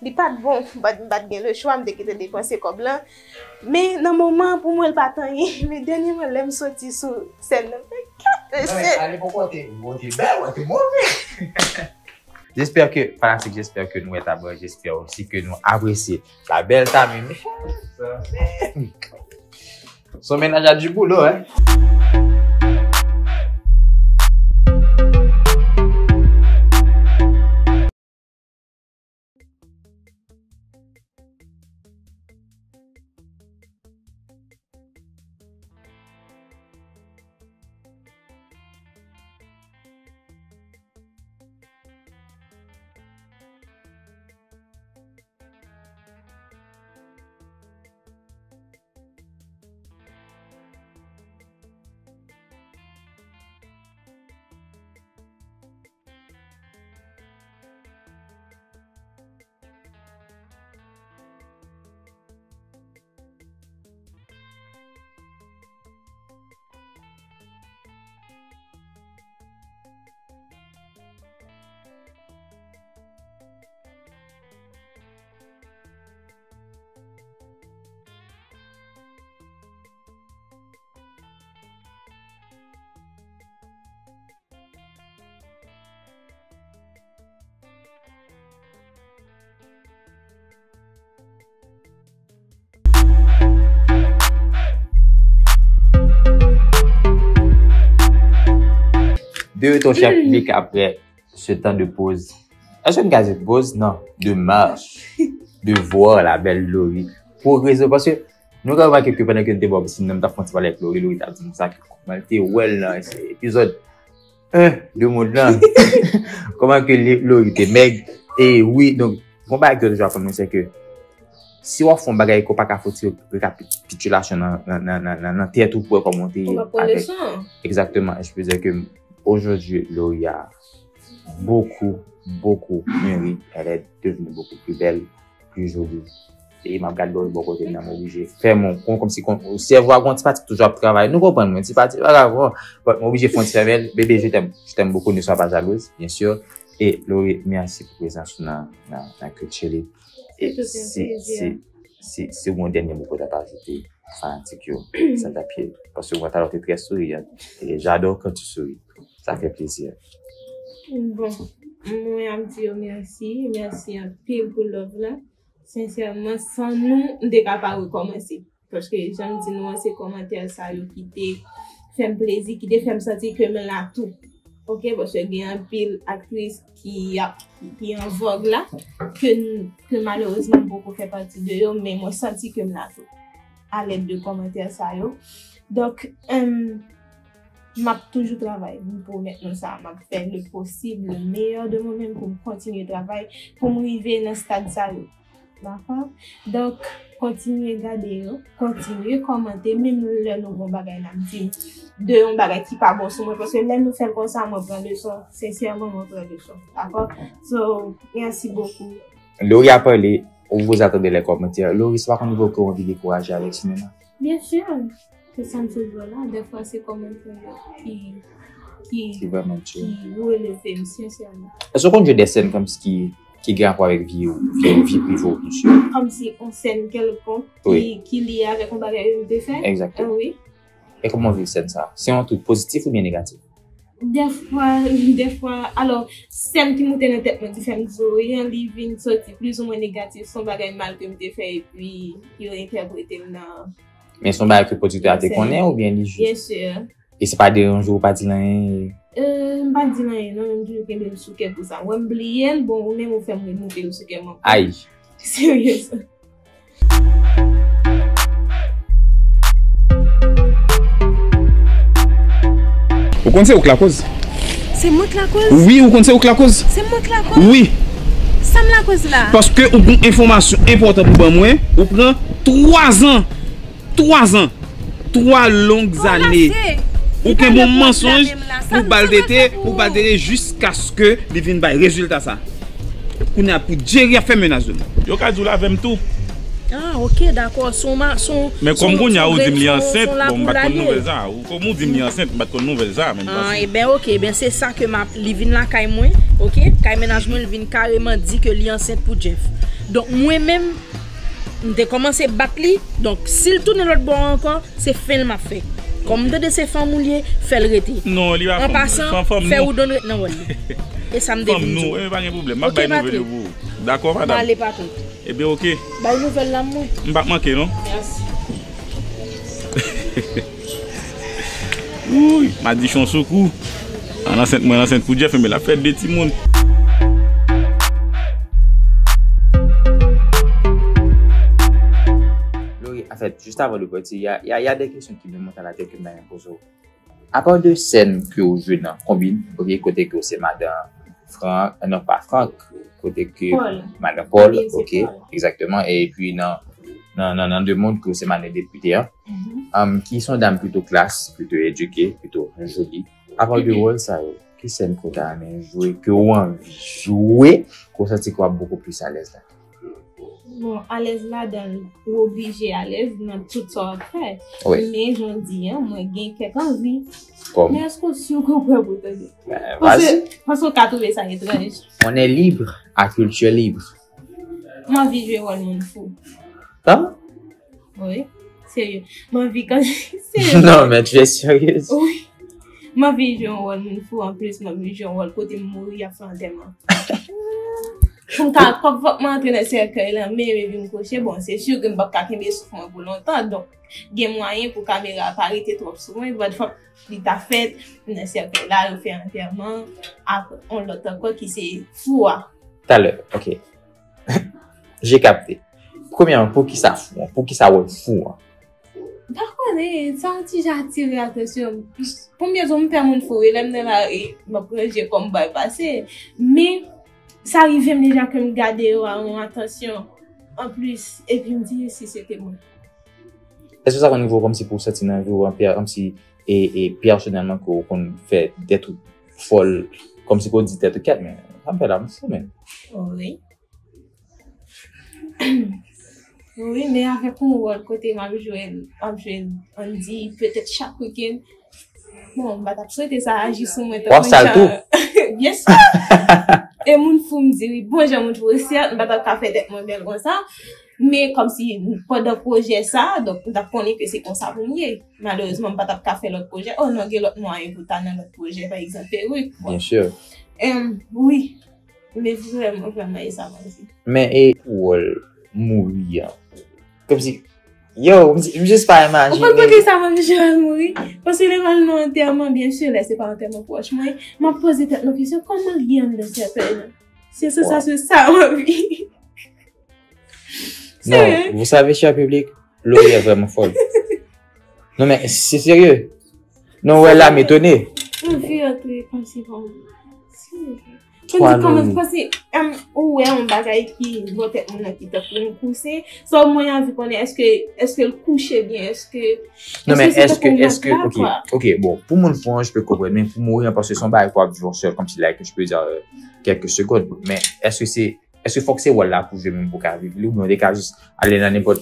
li pa t bon, m pa t, m pa t gen lechwa, m te kite depanse kòb lan. Men nan moman an, pou mwen, li pa t anyen. Men dènyèman, lè m soti sou sèn nan, m fè, "Kèt, mesye!" Non, men, ale poko te, ou te bèl, ou te move. J'espère que, fanatik, j'espère que nou wè Taban, j'espère aussi que nou apresye la belle Tamy. Son ménage a du boulot, hein. De retour, cher public, après ce temps de pause. Èske n ka di pause? Non, de marche, de voir la belle Laurie progresser. Paske nou ka remake ke pandan ke n te bò pisin nan, m t ap fè yon ti pale ak Laurie, Laurie t ap di m sa, ke kòman l te wè l nan epizòd en de Mond lan. Kòman ke Laurie te mèg. E wi, donk, yon bagay ke yo toujou aprann nou, se ke si w ap fè yon bagay ke w pa ka fouti rekapitilasyon nan, nan, nan, nan, nan, nan tèt ou pou wè kòman w te ye avèk. Ou pa pran leson. Exactement. Et je peux dire que aujourd'hui, Laurie a beaucoup, beaucoup mûri. Elle est devenue beaucoup plus belle, plus jolie. E m ap gad Laurie bò kote m nan, m oblije fèmen yon, kòmsi sèvo a gon ti pati ki toujou ap travay. Nou konprann mwen, ti pati pa grav, bon, but m oblije fè yon ti fèmen. Bébé, je t'aime, je t'aime beaucoup, ne sois pas jalouse, bien sûr. E Laurie, mèsi pou prezans ou nan, nan, nan Culture Libre. Se tout yon plezi. Si, si, si w gen yon dènye mo pou w ta ajoute fanatik yo, sa t ap ye. Paske mwen talè w te trè souriyan. E j'adore quand tu souris. Ça fait plaisir. Bon, mwen ap di yo mèsi. Mèsi anpil pou love la. Sensèman, san nou, m te ka pa rekòmanse. Paske jan m di nou an, se kòmantè sa yo ki te fè m plezi, ki te fè m santi ke m la tou. Oke, paske gen anpil aktris ki ap, ki an vòg la, ke n, ke malerezman m poko fè pati de yo, men mwen santi ke m la tou. A lèd de kòmantè sa yo. Donk, em, m ap toujou travay, m pwomèt nou sa, m ap fè le possible, le meilleur de moi-même pou m kontinye travay, pou m rive nan stad sa yo. Dakò? Donk, kontinye gade yo, kontinye kòmante, menm lè nou gon bagay n ap di m de yon bagay ki pa bon sou mwen, paske lè nou fè l konsa, mwen pran leson, sensèman, mwen pran leson. Dakò? So, merci beaucoup. Laurie a parlé, ou vous attendez les commentaires. Laurie, se pa konn evoke w anvi dekouraje avèk sinema? Bien sûr. Se sa m sot di w la, dèfwa se kòmantè yo ki, ki, ki vrèman djè, ki releve m, sensèman. Èske w konn jwe de sèn kòmsi ki, ki gen rapò avèk vi w, vi, vi prive w, mesye? Kòmsi yon sèn kèlkonk ki, wi, ki lye avèk yon bagay m te fè? Egzakteman. Ah, wi. E kòman w viv sèn sa a? Se yon twoup pozitif oubyen negatif? Dèfwa, dèfwa, alò, sèn ki moute nan tèt mwen ki fè m di w, wi, li vin soti plizoumwen negatif, se yon bagay mal ke m te fè, epi yo entèprete l nan Men se yon bagay ke pwodiktè a te konnen oubyen li jis? Byen si. E se pa deranje w, ou pa di l anyen? Euh, m pa di l anyen, non, men m toujou kenbe l sou kè pou sa. Wè m bliye l, bon, ou menm ou fè m remoute l sou kè m ankò. Ay! Serye sa. Ou konn se ou k lakoz? Se mwen k lakoz? Wi, ou konn se ou k lakoz? Se mwen k lakoz? Wi. Sa m lakoz la? Paske ou gon enfòmasyon enpòtan pou ban mwen, ou pran twa zan, twa zan, twa long zane. Ou kenbe yon mansonj pou ba l tete, pou ba l tete jiskaske li vin bay rezilta sa. Kounye a pou Jerry ap fè menas de mwen. Yo ka di w l avè m tou. Ah, ok, dakò. Se yon ma-, se yon, Men kòm kounye a ou di m li ansent, bon, m pa t konn nouvèl sa. Ou kòm ou di m li ansent, m pa t konn nouvèl sa, men m panse. Ah, ebyen, ok, ebyen, se sa ke m ap, li vin lakay mwen, ok, kay mennaj mwen, li vin kareman di ke li ansent pou Jeff. Donk, mwen menm, m te kòmanse bat li, donk, si l tounen lòt bò a ankò, se fen l m ap fè. Kòm m tande se fanm ou l ye, fè l rete. Non, li pa fanm, fanm nou. An pasan, fè Woodon ret nan wòl li. E sa m te vin di w. Fanm nou, e pa gen pwoblèm. M ap bay nouvèl yo pou ou. Dakò, madanm? M ale, patwon. Ebyen, ok. Bay nouvèl la mwen. M p ap manke, non. Mèsi. Wouy, madichon sou kou. An ansent, mwen ansent pou Jeff, men l ap fè de timoun. Lori, anfèt, jis avan nou pati, y a, y a, y a de kesyon ki vin monte a latèt ke m ta renmen poze w. Apa de sèn ke w jwe nan Konbin, ok, kote ke w se madan Frank, non, pa Frank, kote ke madan Paul, ok, egzakteman, epi nan, nan, nan, nan De Monde ke w se madan depite an, um, ki se yon dam plito klas, plito edike, plito joli. Apa de wòl sa yo, ki sèn ke w ta renmen jwe, ke w anvi jwe, ke w santi ke w ap bokou plis alèz la? Bon, alèz ladan l, ou oblije alèz nan tout sa w ap fè. Men jan w di an, mwen gen kèk anvi. Men èske w si ke w prè pou tande? Paske, paske w ka twouve sa etranj. On est libre à culture libre. M anvi jwe wòl moun fou. Kòman? Wi, serye. M anvi kan, serye. Non, mais tu es sérieuse? Wi. M anvi jwe yon wòl moun fou, anplis m anvi jwe yon wòl kote m mouri y ap fè antèman. Pou m ka, fòk, fòk m antre nan sèkèy lan, men epi m kouche, bon, se si ke m p ap ka kenbe souf mwen pou lontan, donk gen mwayen pou kamera a pa rete twòp sou mwen, but fòk li ta fèt, m nan sèkèy la, yo fè antèman ak yon lòt ankò ki se fou a. Talè, ok. J'ai capté. Premyèman, poukisa fou an? Poukisa wòl fou an? M pa konnen, sa yon ti jan atire atansyon m. Konbyen zon m fè moun fou, wi, lè m nan lari, m ap ranje kò m bay pase. Men, sa rive m deja ke m gade yo a yon atansyon anplis, epi m di, si se te mwen. Èske sa konn rive w kòmsi pou w santi nan vi w, kòmsi, e, e, pèsonèlman, ke w konn fè tèt ou fòl, kòmsi ke w di tèt ou, kèt, men, sa m fè la, m fou, men. Wi. Wi, men avèk yon wòl kote m ap jwe, m ap jwe, ann di, petèt chak wikenn. Bon, m pa t ap swete sa aji sou mwen tankou jan. W ap sal tou? Byen si. E moun fou m di wi, bon jan moun fou, sèt, m pa t ap ka fè tèt mwen bèl konsa. Men kòmsi pandan pwojè sa, donk m t ap konnen ke se konsa pou m ye. Malerezman, m pa t ap ka fè lòt pwojè. Oh non, gen lòt mwayen pou ta nan lòt pwojè, pa egzanp, perik. Bon. Byen si. Em, wi. Men vrèman, vrèman, e sa m anvi. Men e pou wòl mouri an. Kòmsi, yo, m, m jis pa imajine. Ou konn poukisa m anvi jwe wòl mouri? Paske lè m al nan antèman, byen si, lè se pa antèman pwòch mwen, m ap poze tèt mwen kesyon, kòman l ye anndan sèkèy lan? Se sansasyon sa m anvi. Non, vous savez, cher public, Lori est vraiment folle. Non, men, se serye. Non, wè la, m etone. Anvi antre kòmsi pou mwen. Serye. Kòmsi, kòmsi, kòmsi, em, ou wè yon bagay ki bò tèt moun nan ki tankou yon kousen. Sa mwen anvi konnen, èske, èske l kouche byen, èske, Non, men èske, èske, ok, ok, bon, pou moun fou an, je peux comprendre, men pou mouri an, paske se yon bagay ke w ap viv sèl, kòmsi, like, je peux dire, euh, quelques secondes, men èske se Èske fòk se wòl la pou jwe menm pou w ka viv li, oubyen w te ka jis ale nan nenpòt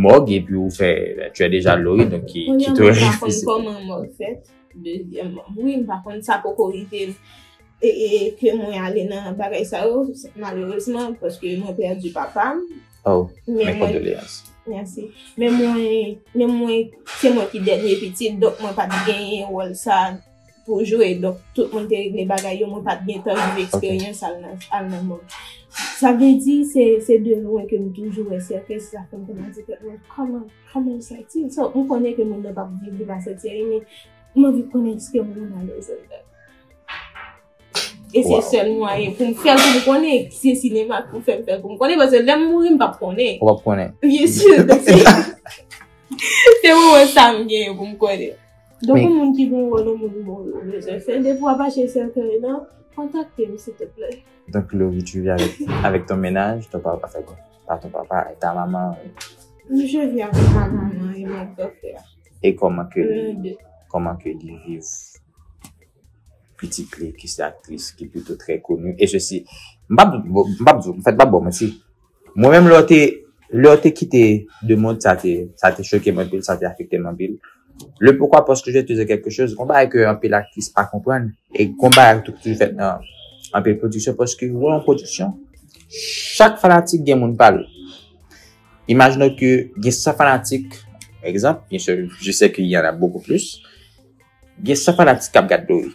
mòg epi w fè, tu es déjà Lori, donk ki, ki tou resisite? Premyèman, m pa konn kòman mòg fèt. Dezyèmman, wi, m pa konn, sa poko rive m, e, e, ke mwen ale nan bagay sa yo, malerezman, paske mwen pèdi papa m. Oh, mes condoléances. Mèsi. Men mwen, men mwen, se mwen ki dènye pitit, donk mwen pa t genyen wòl sa pou jwe. Donk, tout moun te regle bagay yo, mwen pa t gen tan viv eksperyans al nan, al nan mòg. Sa vle di, se, se de lwen ke m toujou wè sèkèy, se sa fè m te mande tèt mwen, kòman, kòman l santi l? So, m konnen ke moun nan p ap viv, li pa santi anyen, men m anvi konnen èske moun nan alèz anndan. E se sèl mwayen pou m fè l, pou m konnen, se sinema k pou fè m fè l pou m konnen, paske lè m mouri, m p ap konnen. Ou p ap konnen. Byen si, donk se, se moman sa m genyen pou m konnen. Donk, yon moun ki gen wòl, yon moun bon, ou bezwen fè, depi w ap achte sèkèy lan, kontakte m, silteplè. Donc, Laurie, tu vis avec, avec ton ménage, ton papa, enfin, pas ton papa, ta maman. Je vis avec ma maman et mon beau-frère. Et comment que, comment que li viv pitit li, ki se aktris, ki plito trè koni. E sesi, m p ap, m p ap di w, m fèt pa bon, mwen si. Mwen menm, lè w te, lè w te kite de mond, sa te, sa te choke m anpil, sa te afekte m anpil. Le pourquoi, parce que je vais te dire quelque chose, gon bagay ke anpil aktris pa konprann, e gon bagay tou ki toujou fèt nan anpil pwodiksyon, paske wè yon pwodiksyon, chak fanatik gen moun pa l. Imaginons que gen san fanatik, egzanp, bien sûr, je sais qu'il y en a beaucoup plus, gen san fanatik k ap gad Laurie.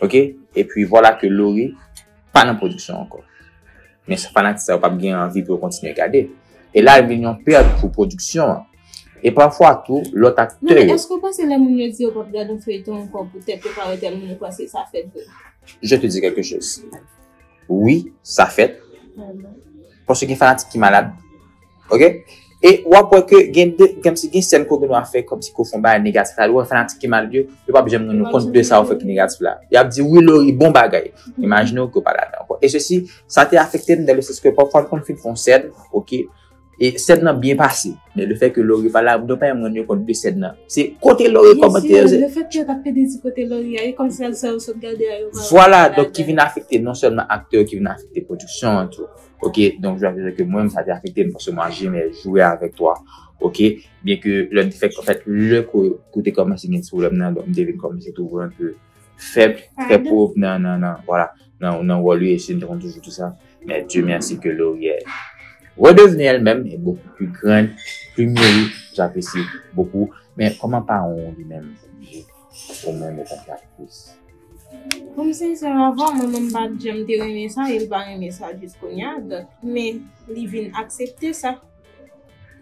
Ok? Epi vwala ke Laurie pa nan pwodiksyon ankò. Men san fanatik sa yo p ap gen anvi pou yo kontinye gade. E la, vin yon pèt pou pwodiksyon an. E pafwa tou, lòt aktè yo. Non, men èske w panse lè moun yo di yo p ap gade yon feyton ankò poutèt yo pa wè tèl moun, ou panse sa fèt vre? Je te dis quelque chose. Wi, sa fèt. Paske gen fanatik ki malad. Ok? E w ap wè ke gen de, kòmsi gen sèn kote nou ap fè, kòmsi ke w fè yon bagay negatif la, ou wè fanatik ki malad yo, yo p ap janm rann yo kont de sa w fè ki negatif la. Y ap di, "Wi, Laurie, bon bagay." Imajine w ke w pa ladan ankò. E sesi, sa te afekte m, dans le sens que pafwa, m konn fin fè yon sèn, ok? E sèn nan byen pase. Men le fèt ke Laurie pa la, m pa janm rann yo kont de sèn nan. Se kote Laurie kòmante yo, se. Le fèt ke yo t ap pede di kote Laurie a, e kòmsi se sa yo sot gade a, yo pa. Vwala, donk ki vin afekte non sèlman aktè yo, ki vin afekte pwodiksyon an tou. Ok, donk je vais dire que mwen, sa te afekte m, paske moi, j'aimais jouer avec toi. Ok, byen ke lè m te fèk, anfèt, lè ke, ke te kòmanse gen ti pwoblèm nan, donk m te vin kòmanse twouve w un peu fèb, trè pòv nan, nan, nan, vwala, nan, nan wòl li, e si m te konn toujou di sa. Men Dieu merci que Laurie est redevenue elle-même et beaucoup plus grande, plus mûrie, j'apprécie beaucoup. Men kòman paran w li menm, ou menm, ou konprann plis? Pou m sensè avè w, mwen menm m pa t janm te renmen sa, e l pa renmen sa jis kounye a, donk, men li vin aksepte sa.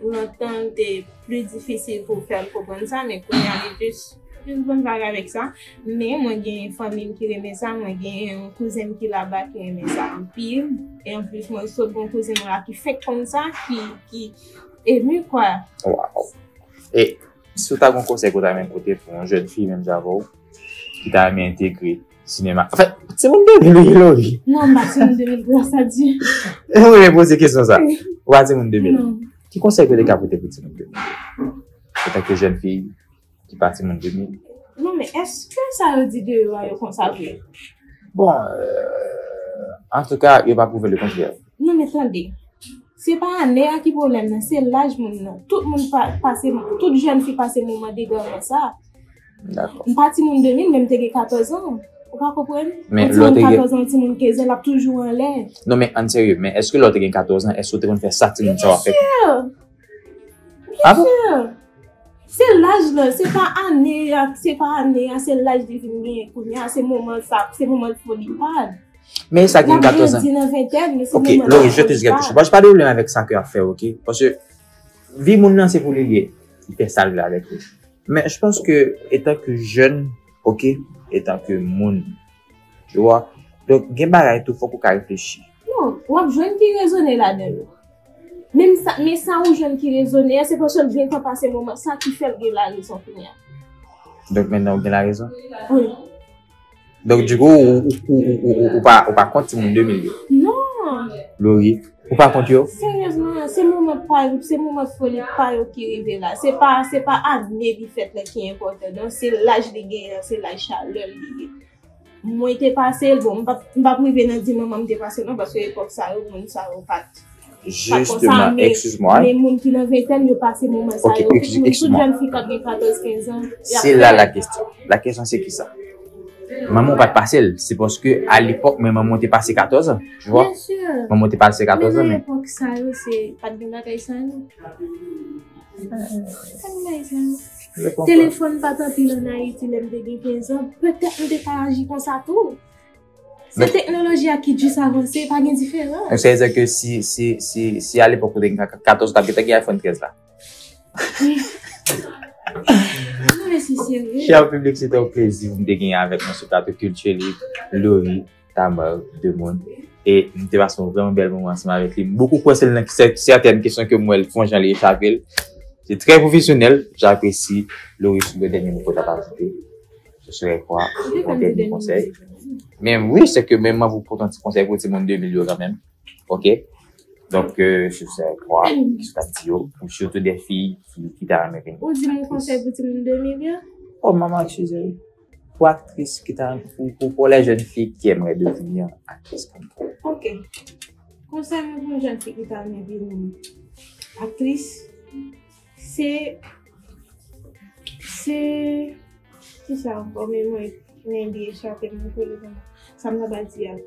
Lontan, l te pli difisil pou w fè l konprann sa, men kounye a, li jis, jis bon vibe avèk sa. Men mwen gen fanmi m ki renmen sa, mwen gen yon kouzen m ki laba ki renmen sa anpil. E anplis, mwen sot gen yon kouzen mwen la ki fenk konn sa, ki, ki emu, kwa. Waw. E si w ta gen yon konsèy ke w ta renmen pote pou yon jèn fi menm jan avè w, ki ta renmen entegre sinema. Anfèt, timoun de mil wi, Laurie. Non, m pa timoun de mil, gras a Dye. Mwen renmen poze kesyon sa. Ou pa timoun de mil. Non. Ki konsèy ke w te ka pote pou timoun de mil? Antanke jèn fi ki pa timoun de mil. Non, men èske sa yo di deyò a yo konsa vre? Bon, euh, antouka, yo pa pwouve le kontrè. Non, men tande. Se pa ane a ki pwoblèm nan, se laj moun nan. Tout moun pa, pase, tout jèn fi pase moman deganman sa. Dakò. M pa timoun de mil, men m te gen katòz an. Ou pa konprann? Men yon timoun katòz an, yon timoun kenz an, l ap toujou anlè. Non, men ann serye, men èske lè w te gen katòz an, èske w te konn fè sa timoun sa yo ap fè? Byen si! Byen si! Se laj lan, se pa ane a, se pa ane a, se laj li vin genyen kounye a, se moman sa, se moman foli pa l. Men sa ki gen katòz an. L ap grandi nan ventèn, men se moman sa foli pa l. Ok, Laurie, je te dis quelque chose. Moi, j'ai pas de problème avec ça que ap fè, ok? Paske vi moun nan se pou li l ye. Li fè sa l vle avèk li. Men je pense que, etan ke jèn, ok, etan ke moun, tu vois, donk, gen bagay tou, fòk ou ka reflechi. Non, w ap jwenn ki rezone ladan yo. Men sa, men sa ou jwenn ki rezone a, se paske l gentan pase moman sa ki fè l gen larezon kounye a. Donk, mentnan ou gen larezon? Wi. Donk, dikou, ou, ou pa, ou pa kont timoun de mil yo? Non. Laurie, ou pa kont yo? Seryezman, se moman pa yo, se moman foli pa yo ki rive la. Se pa, se pa ane li fèt la ki enpòtan. Non, se laj li genyen an, se laj chalè l li ye. Mwen te pase l, bon, m p ap, m p ap rive nan di manman m te pase l non, paske epòk sa yo, moun sa yo pa t, pa t konsa, men, men moun ki nan ventèn yo pase moman sa yo. Tout moun, tout jèn fi k ap gen katòz, kenz an, y ap fè. C'est là la question. La question, c'est qui ça? Manman w pa t pase l, se paske a lepòk, men manman w te pase katòz an, tu vois? Bien sûr. Manman w te pase katòz an, men nan epòk sa yo, se pa t gen bagay sa yo. Pa t gen bagay sa yo. Telefòn pa t anpil ann Ayiti lè m te gen kenz an. Petèt m te ka aji konsa tou. Se teknoloji a ki jis avanse, pa gen diferans. Donk, sa vle di ke si, si, si, si alepòk ou te gen katòz, ou t ap gentan gen iPhone trèz la. Non, men se serye. Chè piblik, se te yon plezi pou m te genyen avèk nou sou plato Kilti Lib, Laurie Tamar Demonde. E m te pase yon vrèman bèl moman ansanm avèk li. M poko kwè se l nan sè- sètèn kesyon ke m wè l fè yon jan li echape l. Se trè pwofesyonèl. J'apprécie. Laurie, si w gen dènye mo pou w t ap ajoute, ce serait quoi? Yon dènye konsèy. Men wi, se ke menm mwen pou pote yon ti konsèy pou timoun de mil yo kanmenm. Ok? Donk, euh, ce serait quoi? Kisa w t ap di yo? Pou sitou de fi ki, ki ta renmen vin aktris. Ou di m yon konsèy pou timoun de mil yo? Oh, manman, eskize m. Pou aktris ki ta, pou, pou, pour les jeunes filles qui aimeraient devenir actrice comme toi. Ok. Konsèy mwen pou yon jèn fi ki ta renmen vin aktris, se, se, kisa ankò, men mwen, men li echape m, mwen kwè l konn sa m ta pral di a.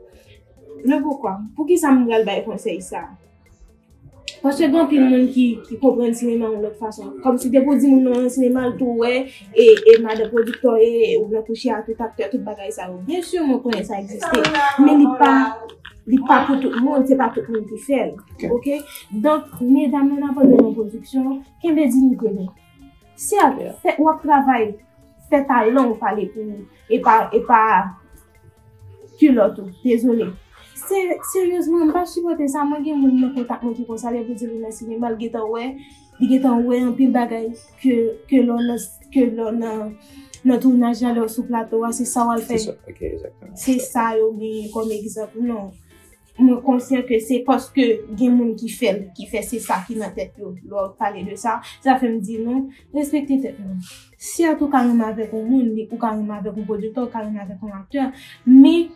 Le poukwa? Poukisa m pral bay konsèy sa? Paske gen anpil moun ki, ki konprann sinema yon lòt fason. Kòmsi depi w di moun nan nan sinema, l tou wè, e, e madan pwodiktè, e, e ou nan kouche a tout aktè, tout bagay sa yo. Byen si, mwen konnen sa egziste, men li pa, li pa pou tout moun, se pa tout moun ki fè l. Ok. Ok? Donk, medam yo nan pwodiksyon, kenbe diyite nou. Si ap fè, w ap travay, fè talan w pale pou ou. E pa, e pa kilòt ou. Dezole. Se, seryezman, m pa sipòte sa. Mwen gen moun nan kontak mwen ki konsa, lè pou di li nan sinema, l gentan wè, li gentan wè anpil bagay ke, ke lè w nan, ke lè w nan, nan tounaj la, lè w sou plato a, se sa w al fè. Se sa, ok, egzakteman. Se sa yo genyen kòm egzanp, non. Mwen konsyan ke se paske gen moun ki fè l, ki fè se sa ki nan tèt yo. Lè w pale de sa, sa fè m di nou, respekte tèt nou. Si atò ou ka renmen avèk yon moun, li, ou ka renmen avèk yon pwodiktè, ou ka renmen avèk yon aktè, men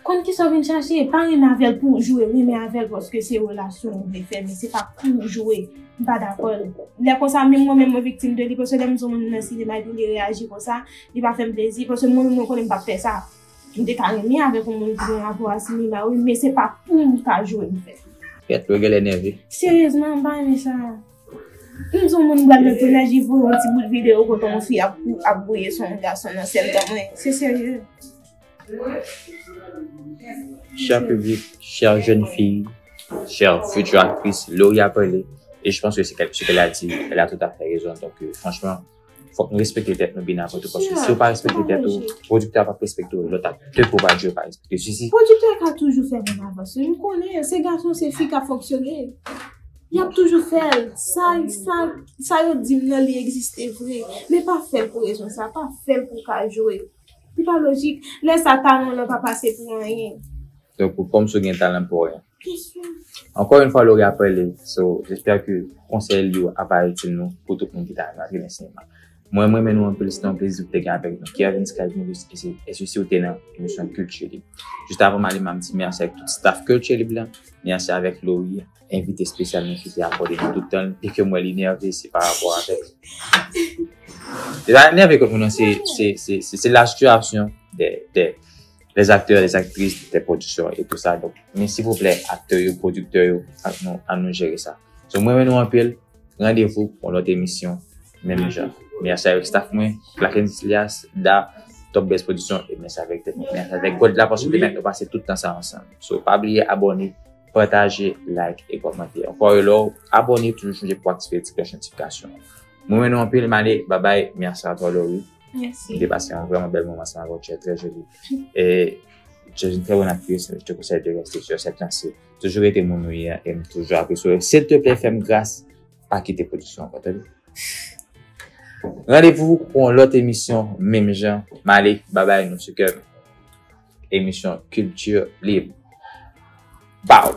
konn kisa w vin chache, pa renmen avè l pou w jwe, renmen avè l paske se relasyon ou vle fè, men se pa pou w jwe. M pa dakò. Lè konsa, menm mwen menm mwen viktim de li, paske lè m di yon moun nan sinema epi li reyaji konsa, li pa fè m plezi, paske mwen menm mwen konnen m p ap fè sa. M te ka renmen avèk yon moun ki gen rapò a sinema, wi, men se pa pou m ta jwe m fè. Kèt, yo genlè nève. Seryezman, m pa renmen sa. M di yon moun pral nan tounaj, li voye yon ti bout videyo kote yon fi ap, ap gouye sou yon gason nan sèl dan mwen. Se serye. Chè piblik, chè jèn fi, chè fitir aktris, Laurie a pale. E je pense que c'est quel- ce qu'elle a dit, elle a tout à fait raison. Donc, euh, franchement, fòk nou respekte tèt nou byen avan tou, paske si w pa respekte tèt ou, pwodiktè a p ap respekte w, lòt aktè ke w pral jwe pa respekte w. Si, si. Pwodiktè ka toujou fè moun avanse. M konnen, se gason, se fi k ap fonksyone. Y ap toujou fè l. Sa, sa, sa yo di m nan, li egziste vre. Men pa fè l pou rezon sa, pa fè l pou w ka jwe. Li pa lojik. Lè sa, talan w lan pa pase pou anyen. Donk, ou kòmsi w gen talan pou anyen. Kesyon. Ankò yon fwa, Laurie a pale. So, j'espère que konsèy li yo ap itil nou pou tout moun ki ta renmen antre nan sinema. Mwen, mwen renmen nou anpil, se te yon plezi pou te gen avèk nou. Kervens Calvinus, e se, e se si w te nan emisyon Kilti Lib. Jis avan m ale, m ap di mèsi avèk tout staff Kilti Lib lan. Mèsi avèk Laurie, envite espesyal nou ki te akòde nou tout tan l. E ke m wè li nève, se pa rapò avèk. Se pa nève kont moun nan, se, se, se, se, se la situation des, des, les acteurs, les actrices, des productions et tout ça. Donk, men silvouplè, aktè yo, pwodiktè yo, ann nou, ann nou jere sa. So, mwen renmen nou anpil. Randevou pou yon lòt emisyon, menm jan. Mèsi avèk staff mwen, Clarence Lias, Da, Top Best Production, e mèsi avèk tèt mwen. Mèsi avèk God la, paske te mèt nou pase tout tan sa ansanm. So, pa bliye abòne, pataje, like e kòmante. Ankò yon lè, abòne, toujou sonje pou aktive ti klòch notifikasyon. Mwen renmen nou anpil, m ale, babay, mèsi a twa, Laurie. Mèsi. M te pase yon vrèman bèl moman ansanm avè w, tu es très jolie. Et tu es une très bonne actrice, je te conseille de rester sur cette lancée. Toujou rete moun ou ye a, e m toujou apresye w. Silteplè, fè m gras, pa kite pwodiksyon an, tande? Randevou pou yon lòt emisyon, menm jan. M ale, babay, nou se kè m. Emisyon Kilti Lib. Pow!